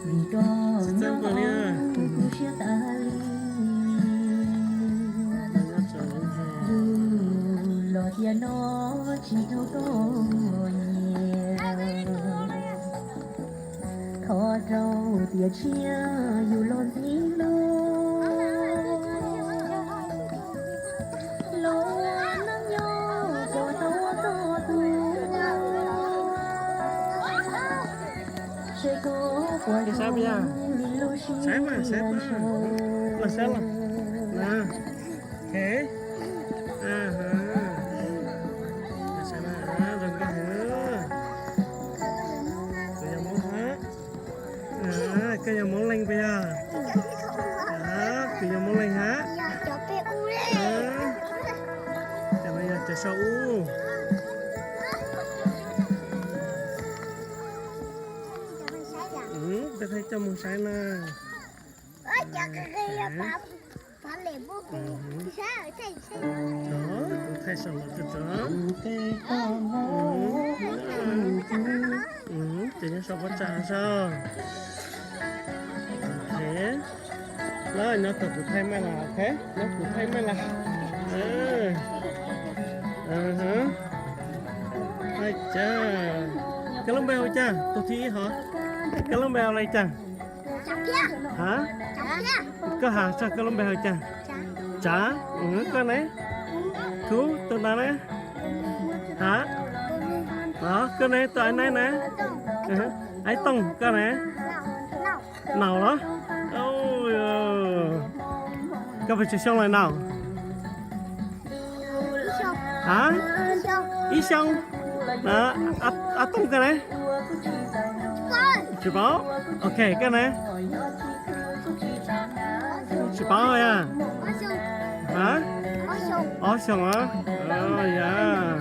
Vim rau nyob siab tas li, yus los tias no tsis raug koj nyiam. Thov rau tiam tshiab yus los ntxiv lub, los neej nyob puas tau txog tu. Seb koj puas zoo li lub siab ntshaw. Koj yog Moob Leej puas yog? Koj yog Moob Leej hab? Cov no yog cov sau ub. Peb thaij coj mus saib na. Kuv thaij sau los tso. Ces nyob sau pob tsav saib. Lawv nyob kom kuv thaij mej las, ok, nyob kuv thaij mej las. Thaij cas. Koj lub npe hu cas? Tus thib ib hov. Koj lub npe hu li cas? Ha? Koj has tso koj lub npe hu cas? Tsav. Koj ne? Kuv tus ntawd ne? Ha? Koj ne? Tus Aib Naib ne? Aib Tooj. Koj ne? Naus los? Koj puas tsawg xyoo lawm Naus? Ha? Ib xyoo. Aib Tooj koj ne? Tsis paub. Ok, koj ne? Tsis paub yog? Ha? Ob xyoo os. Yog.